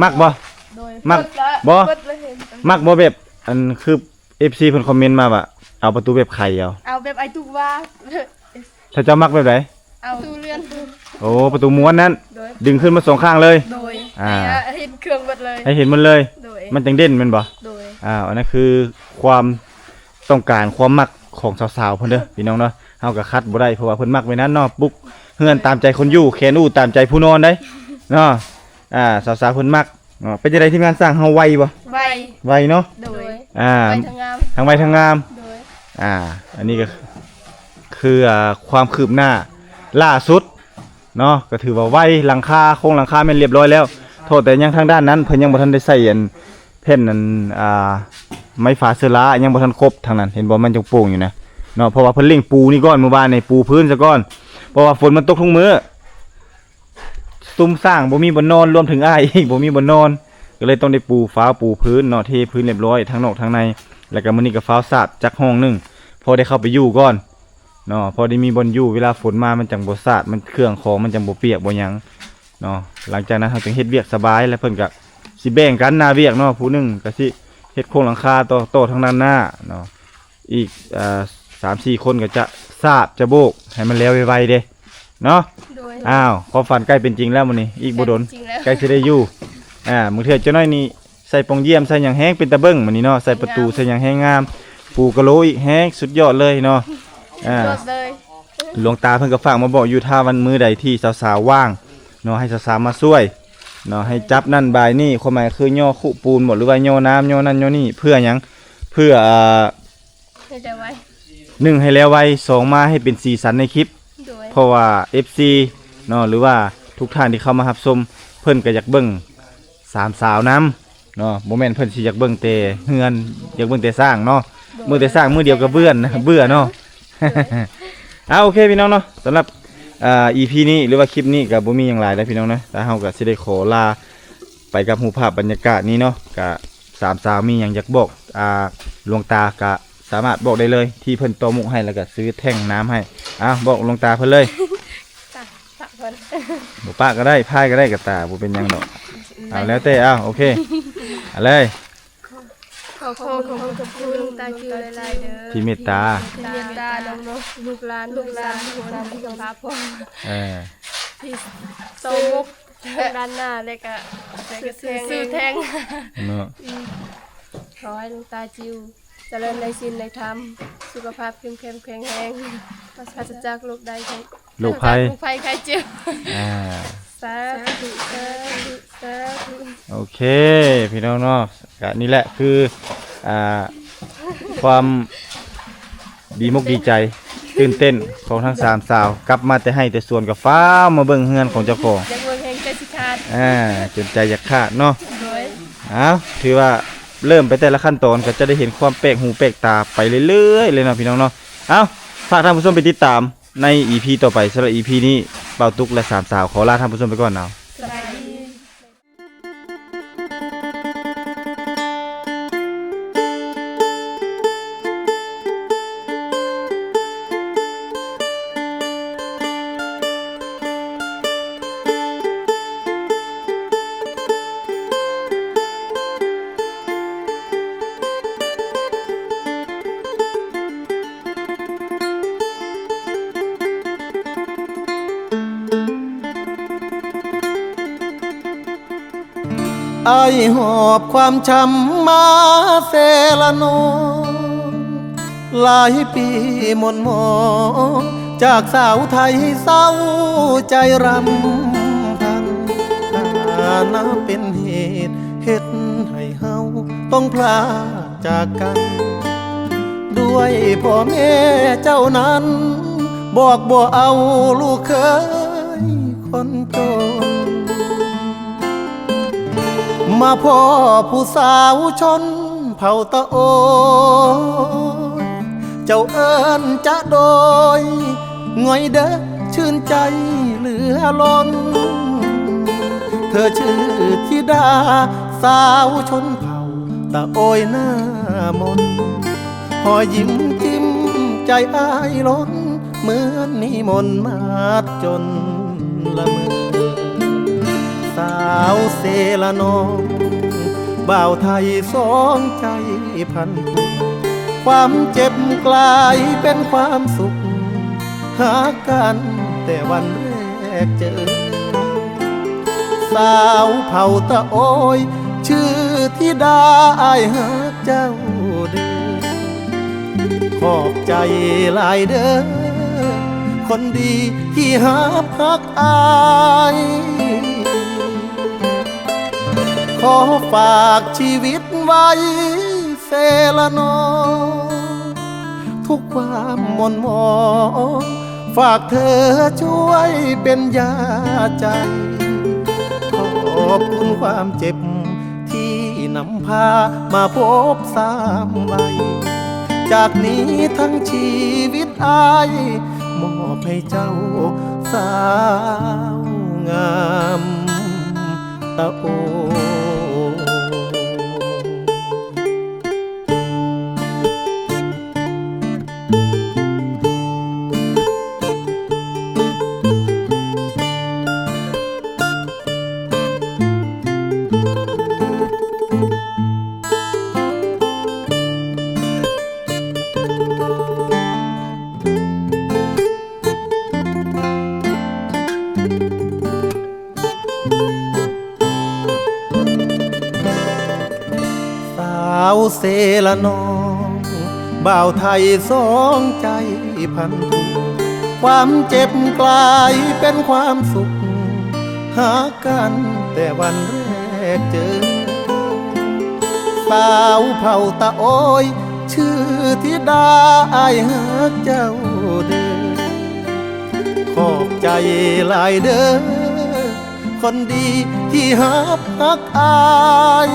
ມັກບໍ່? ໂດຍ ມັກບໍ່? ເປີດແລ້ວເຫັນ ມັກບໍ່? ແບບ ອັນ ຄື ເອັຟຊີ ເພິ່ນຄອມເມັນມາວ່າ ເອົາປະຕູແບບໄຂເອົາ ເອົາແບບໄອ້ຕຸກວ່າ ຖ້າເຈົ້າມັກແບບໃດ? ເອົາປະຕູເລື່ອນ ໂອ້ ປະຕູມ້ວນນັ້ນ ໂດຍ ດຶງຂຶ້ນໝົດສອງຂ້າງເລີຍ ໂດຍ ອ່າ ໃຫ້ເຫັນເຄື່ອງໝົດເລີຍ ໃຫ້ເຫັນໝົດເລີຍ ໂດຍ ມັນຈັ່ງເດັ່ນແມ່ນບໍ່? ໂດຍ ອ່າ ອັນນັ້ນຄືຄວາມຕ້ອງການ ຄວາມມັກຂອງສາວໆ ເພິ່ນເດີ ພີ່ນ້ອງເນາະ ເຮົາກໍຂັດບໍ່ໄດ້ ເພາະວ່າເພິ່ນມັກແບບນັ້ນເນາະ ປຸກເຮືອນຕາມໃຈຄົນຢູ່ ແຂນອູດຕາມໃຈຜູ້ນອນເດ້ເນາະ ອ່າ ສາວໆ ເພິ່ນມັກ ເນາະ ເປັນຈັ່ງໃດທີມງານຊ່າງເຮົາໄວບໍ່? ໄວ ໄວເນາະ ໂດຍ ອ່າ ໄວທັງງາມ ທັງໄວທັງງາມ ໂດຍ ອ່າ ອັນນີ້ກໍຄື ອ່າ ຄວາມຄືບໜ້າລ່າສຸດເນາະ ກໍຖືວ່າໄວ ຫຼັງຄາ ໂຄງຫຼັງຄາແມ່ນລຽບຮ້ອຍແລ້ວ ເທົ່າແຕ່ຍັງທາງດ້ານນັ້ນ ເພິ່ນຍັງບໍ່ທັນໄດ້ໃສ່ອັນ ແຜ່ນອັນ ອ່າ ໄມ້ຝາເຊື້ອລາ ຍັງບໍ່ທັນຄົບທາງນັ້ນ ເຫັນບໍ່? ມັນຍັງໂປ່ງຢູ່ນະເນາະ ເພາະວ່າເພິ່ນເລັ່ງປູນີ້ກ່ອນ ມື້ວານນີ້ປູພື້ນຊະກ່ອນ ເພາະວ່າຝົນມັນຕົກທຸກມື້ ຊຸມຊ່າງບໍ່ມີບ່ອນນອນ ລວມເຖິງອ້າຍອີກບໍ່ມີບ່ອນນອນ ກໍເລີຍຕ້ອງໄດ້ປູຟ້າປູພື້ນເນາະ ເທພື້ນລຽບຮ້ອຍທັງນອກທັງໃນ ແລ້ວກໍມື້ນີ້ກໍຟ້າວສາດຈັກຫ້ອງໜຶ່ງ ພໍໄດ້ເຂົ້າໄປຢູ່ກ່ອນເນາະ ພໍໄດ້ມີບ່ອນຢູ່ ເວລາຝົນມາມັນຈັ່ງບໍ່ສາດ ມັນເຄື່ອງຂອງມັນຈັ່ງບໍ່ປຽກບໍ່ຫຍັງເນາະ. ຫຼັງຈາກນັ້ນເຮົາຈຶ່ງເຮັດວຽກສະບາຍ ແລ້ວເພິ່ນກໍຊິແບ່ງກັນໜ້າວຽກເນາະ ຜູ້ໜຶ່ງກໍຊິເຮັດໂຄງຫຼັງຄາຕໍ່ ຕໍ່ທາງດ້ານໜ້າເນາະ ອີກ ເອີ ສາມສີ່ຄົນກໍຈະສາບຈະໂບກໃຫ້ມັນແລ້ວໄວໆເດ້ເນາະ. ໂດຍ ອ້າວ ຄວາມຝັນໃກ້ເປັນຈິງແລ້ວມື້ນີ້ ອີກບໍ່ດົນ ໃກ້ເປັນຈິງແລ້ວ ໃກ້ຊິໄດ້ຢູ່. ອ່າ ບາງເທື່ອຈັກໜ້ອຍນີ້ໃສ່ປ່ອງຢ້ຽມໃສ່ຫຍັງແຮງເປັນຕາເບິ່ງມື້ນີ້ເນາະ ໃສ່ປະຕູໃສ່ຫຍັງແຮງງາມ ປູກະໂຫຼອີກແຮງສຸດຍອດເລີຍເນາະ. ອ່າ ສຸດຍອດເລີຍ ຫຼວງຕາເພິ່ນກໍຝາກມາບອກຢູ່ ຖ້າວັນມື້ໃດທີ່ສາວໆວ່າງເນາະ ໃຫ້ສາວໆມາຊ່ວຍເນາະ ໃຫ້ຈັບນັ້ນບາຍນີ້ ຄວາມໝາຍຄືຍໍຄຸປູນບໍ ຫຼືວ່າຍໍນ້ຳຍໍນັ້ນຍໍນີ້ ເພື່ອຫຍັງ? ເພື່ອ ອ່າ ໃຫ້ໄດ້ໄວ ໜຶ່ງໃຫ້ແລ້ວໄວ ສອງມາໃຫ້ເປັນສີສັນໃນຄລິບ ໂດຍ ເພາະວ່າເອັຟຊີເນາະ ຫຼືວ່າທຸກທ່ານທີ່ເຂົ້າມາຮັບຊົມ ເພິ່ນກໍຢາກເບິ່ງສາມສາວນຳເນາະ ບໍ່ແມ່ນເພິ່ນຊິຢາກເບິ່ງແຕ່ເຮືອນ ຢາກເບິ່ງແຕ່ຊ້າງເນາະ ໂດຍ ເບິ່ງແຕ່ຊ້າງມື້ດຽວກໍເບື່ອນ ເບື່ອເນາະ. ໂດຍ ອ່າ ໂອເຄພີ່ນ້ອງເນາະ ສຳລັບ ອ່າ ອີພີນີ້ ຫຼືວ່າຄລິບນີ້ກໍບໍ່ມີຫຍັງຫຼາຍແລ້ວພີ່ນ້ອງເນາະ ແຕ່ເຮົາກໍຊິໄດ້ຂໍລາ ໄປກັບຮູບພາບບັນຍາກາດນີ້ເນາະ ກະສາມສາວມີຫຍັງຢາກບອກ ອ່າ ຫຼວງຕາກະສາມາດບອກໄດ້ເລີຍ ທີ່ເພິ່ນຕໍ່ມຸກໃຫ້ ແລ້ວກະຊື້ແທ່ງນ້ຳໃຫ້. ອ້າວ ບອກຫຼວງຕາເພິ່ນເລີຍ ປະ ປະເພິ່ນ ບໍ່ປະກໍໄດ້ ພາຍກໍໄດ້ ກະຕາ ບໍ່ເປັນຫຍັງດອກ. ເອົາ ແລ້ວແຕ່ ເອົາ ໂອເຄ ເອົາເລີຍ. ຂໍ ຂໍຂອບຄຸນຫຼວງຕາຈິວຫຼາຍໆເດີ ທີ່ເມດຕາ ທີ່ເມດຕານ້ອງໆ ລູກຫຼານ ລູກຫຼານທຸກຄົນ ເອີ ທີ່ຕໍ່ມຸກທາງດ້ານໜ້າ ແລະກະ ແລະກະ ແລະກະ ຊື້ ຊື້ແທ່ງ ແທ່ງເນາະ. ອືມ ຂໍໃຫ້ຫຼວງຕາຈິວຈະເລີນໃນສິນໃນທຳ, ສຸຂະພາບເຂັ້ມແຂງແຂງແຮງ, ປາສາຈາກໂລກໃດ ໂລກໄພ ໂລກໄພໄຂ້ເຈັບ. ອ່າ ສາທຸ ສາທຸ ສາທຸ. ໂອເຄ ພີ່ນ້ອງເນາະ, ກະນີ້ແຫຼະຄື ອ່າ ຄວາມດີມົກດີໃຈ ຕື່ນເຕັ້ນຂອງທັງສາມສາວ, ກັບມາແຕ່ໄຮ່ແຕ່ສວນກໍຟ້າວມາເບິ່ງເຮືອນຂອງເຈົ້າຂອງ. ຢາກເບິ່ງແຮງໃຈຊິຂາດ. ອ່າ ຈົນໃຈຢາກຂາດເນາະ. ໂດຍ. ອ້າວ ຖືວ່າເລີ່ມໄປແຕ່ລະຂັ້ນຕອນ ກໍຈະໄດ້ເຫັນຄວາມແປກຫູແປກຕາໄປເລື້ອຍໆເລີຍເນາະ ພີ່ນ້ອງເນາະ. ເອົ້າ ຝາກທ່ານຜູ້ຊົມໄປຕິດຕາມ ໃນອີພີຕໍ່ໄປ. ສຳລັບອີພີນີ້ ບ່າວຕຸກ ແລະ ສາມສາວ ຂໍລາທ່ານຜູ້ຊົມໄປກ່ອນເນາະ. ສະບາຍດີ. ອ້າຍຫອບຄວາມຊ້ຳມາເຊລະນອງ ຫຼາຍປີໝົ່ນໝອງ ຈາກສາວໄທເສົ້າໃຈລຳພັນ ຖານະເປັນເຫດເຮັດໃຫ້ເຮົາຕ້ອງພລາກ ຈາກກັນ ດ້ວຍພໍ່ແມ່ເຈົ້ານັ້ນ ບອກບໍ່ເອົາລູກເຂີຍຄົນຈົນ ມາພໍ້ຜູ້ສາວຊົນເຜົ່າຕະໂອຍ ເຈົ້າເອີ້ນຈະໂດຍ ງ່ອຍເດີ ຊື່ນໃຈເຫຼືອລົ້ນ ເທີຊື່ທິດາສາວຊົນເຜົ່າຕະໂອຍໜ້າມົນ ຮອຍຍິ້ມຈິ້ມໃຈອ້າຍລົ້ນ ເໝືອນນິມົນມາດຈົນລະເມີ ສາວເຊລະນອງ ບ່າວໄທສອງໃຈພັນຜູກ ຄວາມເຈັບກລາຍເປັນຄວາມສຸກ ຫາກັນແຕ່ວັນແລກເຈີ ສາວເຜົ່າຕະໂອຍ ຊື່ທິດາ ອ້າຍຮັກເຈົ້າເດີ ຂອບໃຈຫຼາຍເດີ ຄົນດີທີ່ຮັບຮັກອ້າຍ ຂໍຝາກຊີວິດໄວ້ ເຊລະນອງ ທຸກຄວາມໝົ່ນໝອງ ຝາກເທີຊ່ວຍເປັນຢາໃຈ ຂອບຄຸນຄວາມເຈັບທີ່ນຳພາມາພົບຊ້ຳໄວ້ ຈາກນີ້ທັງຊີວິດອ້າຍ ມອບໃຫ້ເຈົ້າສາວງາມ ຕະໂອ. ສາວເຊລະນອງ ບ່າວໄທສອງໃຈພັນຜູກ ຄວາມເຈັບກລາຍເປັນຄວາມສຸກ ຫາກັນແຕ່ວັນແລກເຈີ ສາວເຜົ່າຕະໂອຍ ຊື່ທິດາ ອ້າຍຮັກເຈົ້າເດີ ຂອບໃຈຫຼາຍເດີ ຄົນດີທີ່ຮັບຮັກອ້າຍ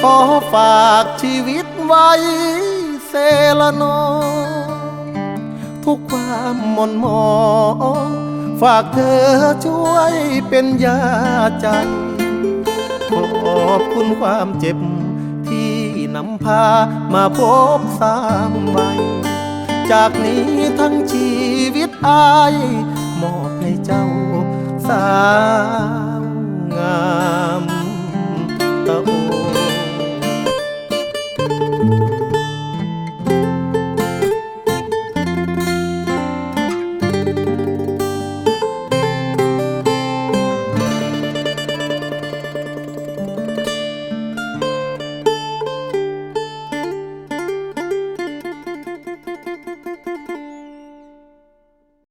ຂໍຝາກຊີວິດໄວ້ເຊລະນອງ ທຸກຄວາມໝ່ນໝອງ ຝາກເທີຊ່ວຍເປັນຢາໃຈ ຂອບຄຸນຄວາມເຈັບທີ່ນຳພາມາພົບຊ້ຳໄວ້ ຈາກນີ້ທັງຊີວິດອ້າຍ ມອບໃຫ້ເຈົ້າສາວງາ